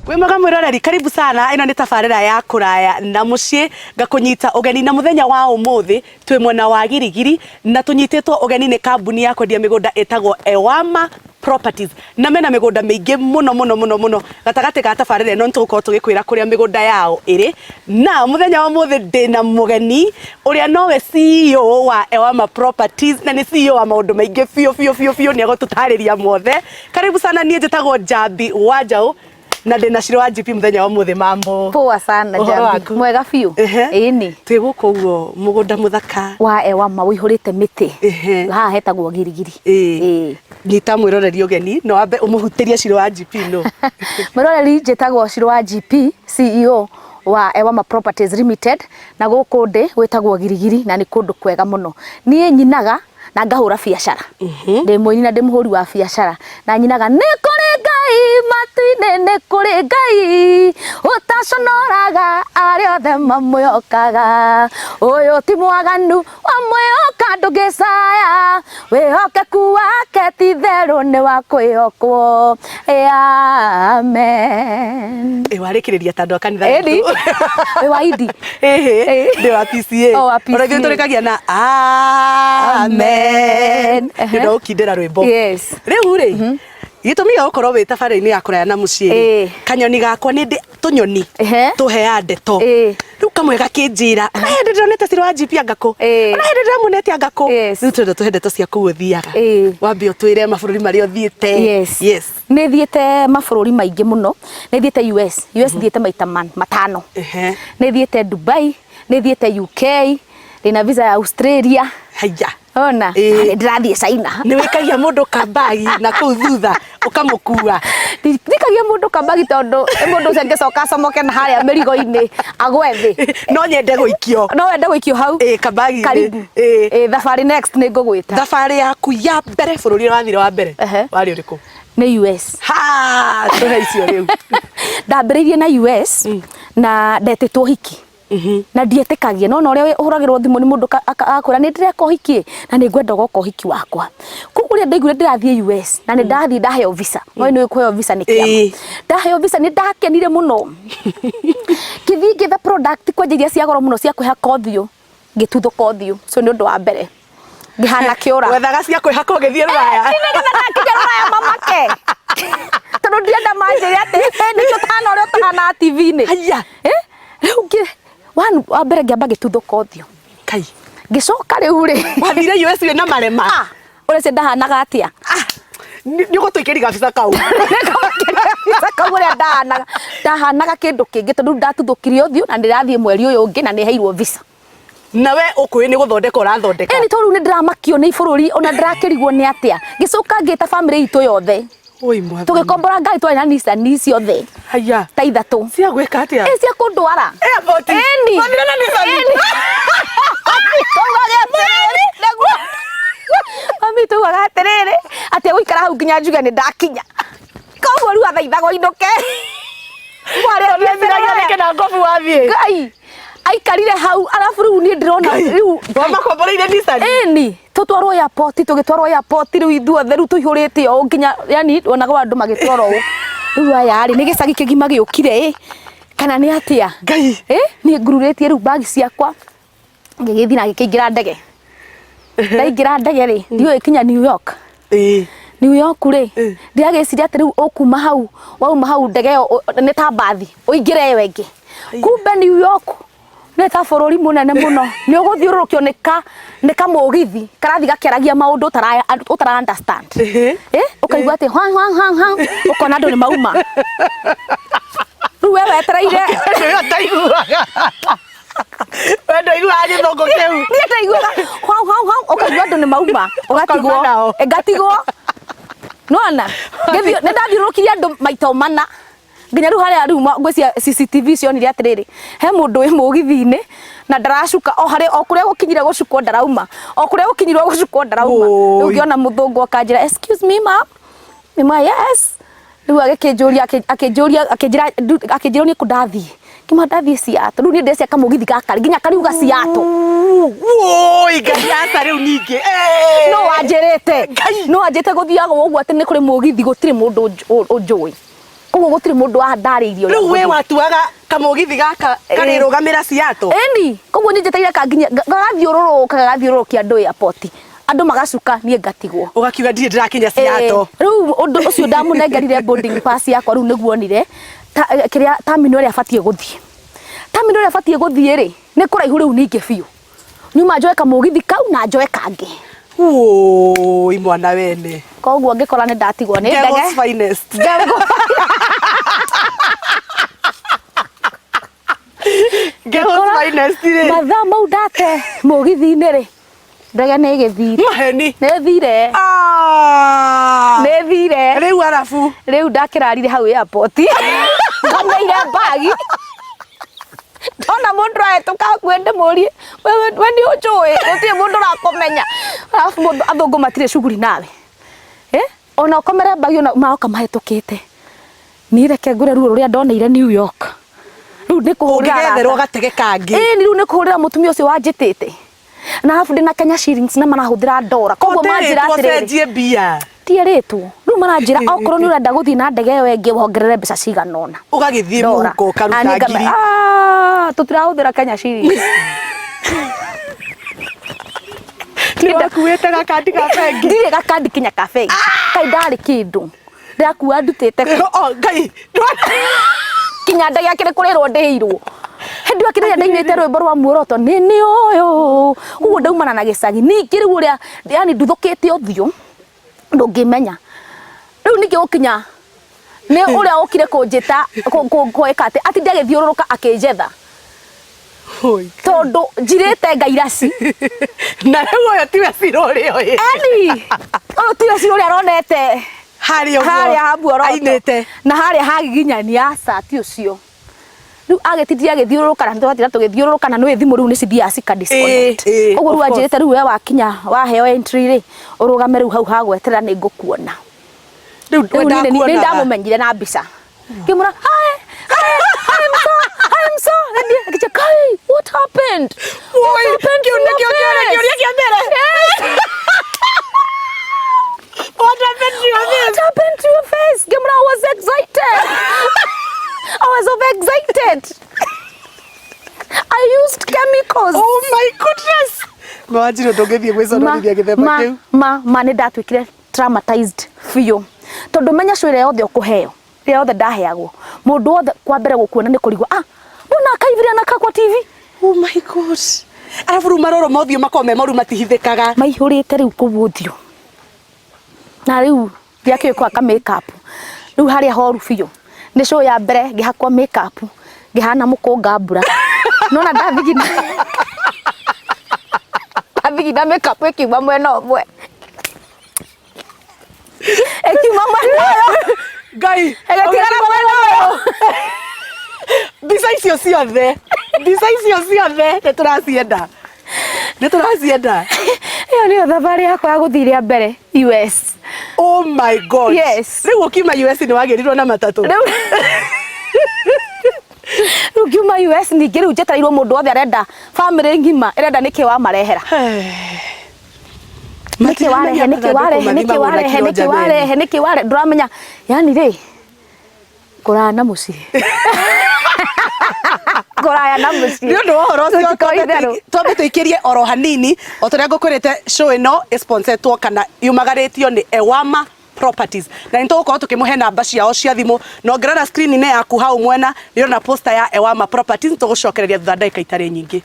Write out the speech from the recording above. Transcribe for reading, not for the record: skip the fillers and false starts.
Wĩ mwega mwĩroreri, karibu sana. Ĩno nĩ tabarĩra ya kũraya na mũciĩ, ngakũnyita ũgeni na mũthenya wa ũmũthĩ twĩ mwena wa Girigiri na tũnyitĩtwo ũgeni nĩ kambuni ya kwendia mĩgũnda ĩtagwo Ewama Properties, na mena mĩgũnda mĩingĩ mũno mũno mũno mũno. Gatagatĩ ga tabarĩra ĩno nĩtũgũkorwo tũgĩkwĩra kũrĩa mĩgũnda yao ĩrĩ. Na mũthenya wa ũmũthĩ ndĩna mũgeni ũrĩa nowe CEO wa Ewama Properties na nĩ CEO wa maũndũ maingĩ biũ biũ biũ biũ, nĩ egũtũtarĩria mothe. Karibu sana, niĩ njĩtagwo Njambi wa Njaũ na ndĩna Shiro wa GP mũthenya wa ũmũthĩ. Mambo? Poa sana. Ũhoro Njambi. waku? Mwega biũ. Ĩni. Twĩ gũkũ ũguo mũgũnda mũthaka wa Ewama ũihũrĩte mĩtĩ. Haha hetagwo Girigiri. Ĩĩ. Nyita mwĩroreri ũgeni no wambe ũmũhutĩrie Shiro wa GP no. Mwĩroreri, njĩtagwo Shiro wa GP, CEO wa Ewama Properties Limited, na gũkũ ndĩ gwĩtagwo Girigiri na nĩ kũndũ kwega mũno. Niĩ nyinaga na ngahũra biacara. Ndĩ mũini na ndĩ mũhũri wa biacara na nyinaga nĩ kũrĩ Ngai matu-inĩ, nĩ kũrĩ Ngai ũtaconoraga arĩa othe mamwĩhokaga. Ũyũ ti mwaganu, wamwĩhoka ndũngĩcaya, wĩhokeku wake ti therũ nĩ wa kwĩhokwo. Amen. Ĩ warĩkĩrĩria ta andũ a kanitha. Ĩni. Wĩ wa Idi? Ĩhĩ. Ĩ. Ndĩ wa PCA. O, wa Ona ithuĩ PCA. tũrĩkagia na amen. Ehe. Nĩ ũkindĩra rwĩmbo. Yes. Rĩu rĩ, gĩtũmi gĩa gũkorwo wĩ tabarĩra-inĩ ya kũraya na mũciĩ rĩ, kanyoni gakwa nĩ ndĩ tũnyoni tũhea ndeto. Rĩu kamwe gakĩnjĩra ona hĩndĩ ndĩronete Ciro wa GP anga kũ, ona hĩndĩ ndĩramuonete anga kũ. Rĩu tũrenda tũhe ndeto cia kũu ũthiaga. Wambe ũtwĩre mabũrũri marĩa ũthiĩte. Yes. Yes. Nĩ thiĩte mabũrũri maingĩ mũno. Nĩ thiĩte US. US thiĩte maita 5. Nĩ thiĩte Dubai, nĩ thiĩte UK, ndĩna visa ya Australia. Haiya. Ona Ĩĩ. nĩ ndĩrathiĩ China. Nĩ wĩkagia mũndũ kambagi na kũu thutha ũkamũkua? Ndikagia mũndũ kambagi tondũ mũndũ ũcio angĩcoka acomoke na harĩa mĩrigo-inĩ agwe thĩ. No nyende gũikio. No wende gũikio hau? Ĩĩ, kambagi-inĩ. Karibu. Ĩĩ. Ĩĩ, thabarĩ next nĩ ngũgwĩta. Thabarĩ yaku ya mbere, bũrũri ũrĩa wathire wa mbere warĩ ũrĩkũ? Nĩ US. Ha, tũhe icio rĩu. Ndambĩrĩirie na US na ndetĩtwo hiki na ndietĩkagia, no na ũrĩa ũhũragĩrwo thimũ nĩ mũndũ agakwĩra nĩ ndĩreka ũhiki na nĩ ngwenda ũgoka ũhiki wakwa. Koguo rĩrĩa ndaiguire ndĩrathiĩ US na nĩ ndathiĩ ndaheo visa, no nĩ kũheo visa nĩ kĩama. Ndaheo visa nĩ ndakenire mũno, ngĩthiĩ ngĩetha product kwanja iria cia goro mũno cia kwĩhaka ũthiũ, ngĩtuthũka ũthiũ. Ũcio nĩ ũndũ wa mbere, ngĩhana kĩũra. Wethaga cia kwĩhaka ũgĩthiĩ rũraya? Nĩgetha ndakinya rũraya mamake, tondũ ndienda manjĩre atĩ nĩkĩo ũtahana ũrĩa ũtahanaga TV-inĩ. Haiya. Eh? Rĩu ngĩ one wa mbere ngĩamba ngĩtuthũka ũthiũ. Kai. Ngĩcoka rĩu rĩ, Wathire US wĩna marema? Ah, ũreciria ndahanaga atĩa? Ah, nĩ ũgũtũikĩria gabica kau. Nĩngũmũikĩria kau ũrĩa ndahanaga. Ndahanaga kĩndũ kĩngĩ, tondũ rĩu ndatuthũkirie ũthiũ na ndĩrathiĩ mweri ũyũ ũngĩ na nĩheirwo visa. Na we ũkũĩ nĩ gũthondeka ũrathondeka. Ĩni, tondũ rĩu nĩndĩramakio nĩ bũrũri, ona ndĩrakĩrigwo nĩ atĩa. Ngĩcoka ngĩta bamĩrĩ itũ yothe. Oi mwathani. Tũgĩkombora ngari, twarĩ na Nissan ciothe. Haiya. Ta ithatũ. Cia gwĩka atĩa? Ĩ, cia kũndwara. Airport. Ĩni. Wathire na Nissan? Ĩni. Tugaga atĩrĩrĩ, nĩguo. Mami tugaga atĩrĩrĩ, atĩ egũikara hau nginya njuge nĩ ndakinya. Koguo rĩu athaithagwo inũke. Ũreciragia nĩkĩ na ngobu wathiĩ? Ngai aikarire hau, arabu rĩu niĩ ndĩrona rĩu Wamakomboreire Nissan? Ĩni, tũtwarwo airport, tũgĩtwarwo airport rĩu ithuothe rĩu tũihũrĩte ũũ nginya yani wonaga andũ magĩtwarwo ũũ. Rĩu aya rĩ, nĩ gĩcagi kĩgima gĩũkire ĩ kana nĩ atĩa? Ngai. Ĩ, niĩ ngururĩtie rĩu bagi ciakwa, ngĩgĩthiĩ na ngĩkĩingĩra ndege. Ndaingĩra ndege rĩ, ndiũĩ kinya New York. New York rĩ, ndĩragĩciria atĩ rĩu ũkuma hau, wauma hau ndege ĩyo nĩ ta mbathi, ũingĩre ĩyo ĩngĩ. Kumbe New York nĩ ta bũrũri mũnene mũno, nĩ ũgũthiũrũrũkio nĩ kamũgithi karathiĩ gakĩaragia maũndũ ũtara understand. Ĩ, ũkaigua atĩ hwa hwa hwa hwa, ũkona andũ nĩ mauma. Rĩu we wetereire. Ũcio ũtaiguaga. We ndũiguaga gĩthũngũ kĩu? Niĩ ndaiguaga hwa hwa hwa, ũkaigua andũ nĩ mauma, ũgatigwo. Ũkauma nao. Ngatigwo. Nĩwona? Ngĩthiĩ, nĩ ndathiũrũrũkirie andũ maita mana. Nginya rĩu harĩa rĩu ngwĩciria CCTV cionire atĩrĩrĩ, he mũndũ wĩ mũgithi-inĩ na ndaracuka, o harĩa o kũrĩa gũkinyire gũcukwo ndarauma, o kũrĩa gũkinyirwo gũcukwo ndarauma. Rĩu Wũi. ngĩona mũthũngũ akanjĩra, "Excuse me, ma'am." Nĩmwĩra, "Yes." Rĩu agĩkĩnjũria, akĩnjũria, akĩnjĩra, akĩnjĩra niĩ kũ ndathiĩ. Ngĩmwĩra ndathiĩ Seattle. Rĩu niĩ ndĩrecia kamũgithi gaka nginya kariuga Seattle. Wũi Ngai, aca rĩu ningĩ. No wanjĩrĩte. Ngai. No wanjĩrĩte gũthiaga ũguo atĩ nĩ kũrĩ mũgithi, gũtirĩ mũndũ ũnjũĩ. Koguo gũtirĩ mũndũ wandarĩirie ũrĩa Rĩu we ngũthiĩ. watuaga kamũgithi gaka karĩrũgamĩra Seattle? Ĩni, koguo niĩ njetereire kanginya gagathiũrũrũka gagathiũrũrũkia andũ airport, andũ magacuka niĩ ngatigwo. Ũgakiuga ndirĩ ndĩrakinya Seattle. Rĩu ũndũ ũcio ndamũnengerire boarding pass yakwa, rĩu nĩguo onire kĩrĩa terminal ĩrĩa batiĩ gũthiĩ. Terminal ĩrĩa batiĩ gũthiĩ rĩ, nĩ kũraihu rĩu ningĩ biũ. Nyuma njoe kamũgithi kau na njoe kangĩ. Wũi mwana wene. Koguo ngĩkora nĩ ndatigwo nĩ ndege. Devil's finest. Devil's finest rĩ. Mathaa mau ndate mũgithi-inĩ rĩ, ndege nĩ ĩgĩthire. Maheni. Nĩ ĩthire. Ah. Nĩ ĩthire. Rĩu arabu. Rĩu ndakĩrarire hau airport. Ngomeire mbagi. Ndona mũndũ ahĩtũka hakuhĩ ndĩmũrie, we nĩ ũnjũĩ, gũtirĩ mũndũ ũrakũmenya. Arabu mũndũ athũngũ matirĩ cuguri nawe. Eh? Ona ũkomere mbagi ona maroka mahĩtũkĩte. Niĩ reke ngwĩre ruo rũrĩa ndoneire New York. Rĩu nĩ kũhũrĩra Ũngĩgetherwo arata. gatege kangĩ. Ĩni rĩu nĩ kũhũrĩra mũtumia ũcio wanjĩtĩte. Na arabu ndĩna Kenya shillings na marahũthĩra ndora. Koguo manjĩra Ũterĩtwo atĩrĩrĩ. ũcenjie mbia. Tierĩtwo. Rĩu maranjĩra okorwo nĩ ũrenda gũthiĩ na ndege ĩyo ĩngĩ wongerere mbeca cigana ũna. Ũgagĩthiĩ Ndora. mũhuko ũkaruta Na niĩ ngame- ngiri. Ah, tũtirahũthĩra Kenya shillings. Nĩ wakuĩte gakandi ka bengi. Ndirĩ gakandi kinya ka bengi. Kaĩ ndarĩ kĩndũ. Ndĩrakua ndutĩte kũ. Oh, Ngai. Kinya ndege akĩrĩ kũrĩrwo ndĩhĩirwo. Hĩndĩ ĩyo akĩrĩ ndainĩte rwĩmbo rwa muoroto nĩ nĩ ũyũ. Ũguo ndaumana na gĩcagi. Ningĩ rĩu ũrĩa yani nduthũkĩte ũthiũ ndũngĩmenya. Rĩu ningĩ gũkinya nĩ ũrĩa ũkire kũnjĩta gwĩka atĩ atinde agĩthiũrũrũka akĩnjetha tondũ njirĩte ngairaci. Na rĩu ũyũ tiwe Ciro ũrĩa ũyĩ. Eni ũyũ tiwe Ciro ũrĩa aronete Harĩa ũguo harĩa ha muoroto ainĩte. na harĩa hagiginyani aca ti ũcio. Rĩu agĩtindire agĩthiũrũrũka na twatinda tũgĩthiũrũrũka na nĩũĩ thimũ rĩu nĩ cithiaga cika disconnect. Ũguo Of rĩu course. anjĩrĩte rĩu we wakinya waheo entry rĩ ũrũgame rĩu hau ha gweterera nĩ ngũkuona. Rĩu we Rĩu niĩ nĩ ndakuonaga. ndamũmenyire na mbica. Ngĩmwĩra hi hi I'm so I'm so akĩnjĩra kai what happened? Woi, What happened to kĩu your nĩkĩo kĩũria face? kĩũria kĩa mbere. What happened to your face? What happened to your face? Ngĩmwĩra I was excited. I was overexcited. I used chemicals. Oh my goodness. Ma wanjirũ ndũngĩthiĩ gwĩconorithia gĩthemba ma, kĩu. ma, ma nĩ ndatuĩkire traumatized biũ tondũ menya cũ ĩrĩa yothe ũkũheo ĩrĩa yothe ndaheagwo mũndũ wothe kwa mbere gũkuona nĩ kũrigwo ah mbona akaiviria na kakwa TV. Oh my God. Arabu rĩu maroro ma ũthiũ makoragwo me moru matihithĩkaga. Maihũrĩte rĩu kũu ũthiũ na rĩu ndiakĩũĩ kũhaka make up rĩu harĩa horu biũ nĩ show ya mbere ngĩhakwo make up ngĩhana mũkũnga mbura nona ndathigina ndathigina make up ĩkiuma mwena ũmwe ĩkiuma mwena ũyũ Ngai. ĩgĩtigara mwena ũyũ. Mbica icio ciothe. Mbica icio ciothe nĩ tũracienda. Nĩ tũracienda. Ĩyo nĩyo thabarĩ yakwa ya gũthiĩ rĩa mbere US. Oh my God. Yes. Rĩu ũkiuma US nĩ wagĩrirwo na matatũ. Rĩu rĩu ngiuma US ningĩ rĩu njetereirwo mũndũ wothe arenda family ng'ima ĩrenda nĩkĩ wamarehera. Nĩkĩ warehe nĩkĩ warehe nĩkĩ warehe nĩkĩ warehe nĩkĩ warehe ndũramenya yani rĩ kũraya na mũciĩ kũraya na mũciĩ nĩ ũndũ wa ũhoro ũcio Tũtikorwo itherũ. twambe tũikĩrie oro hanini o ta ũrĩa ngũkwĩrĩte show ĩno ĩsponsetwo kana yumagarĩtio nĩ Ewama Properties na nĩ tũgũkorwo tũkĩmũhe namba ciao cia thimũ na ũngĩrora screen-inĩ yaku hau mwena nĩ ũrona poster ya Ewama Properties. Tũgũcokereria thutha wa ndagĩka itarĩ nyingĩ.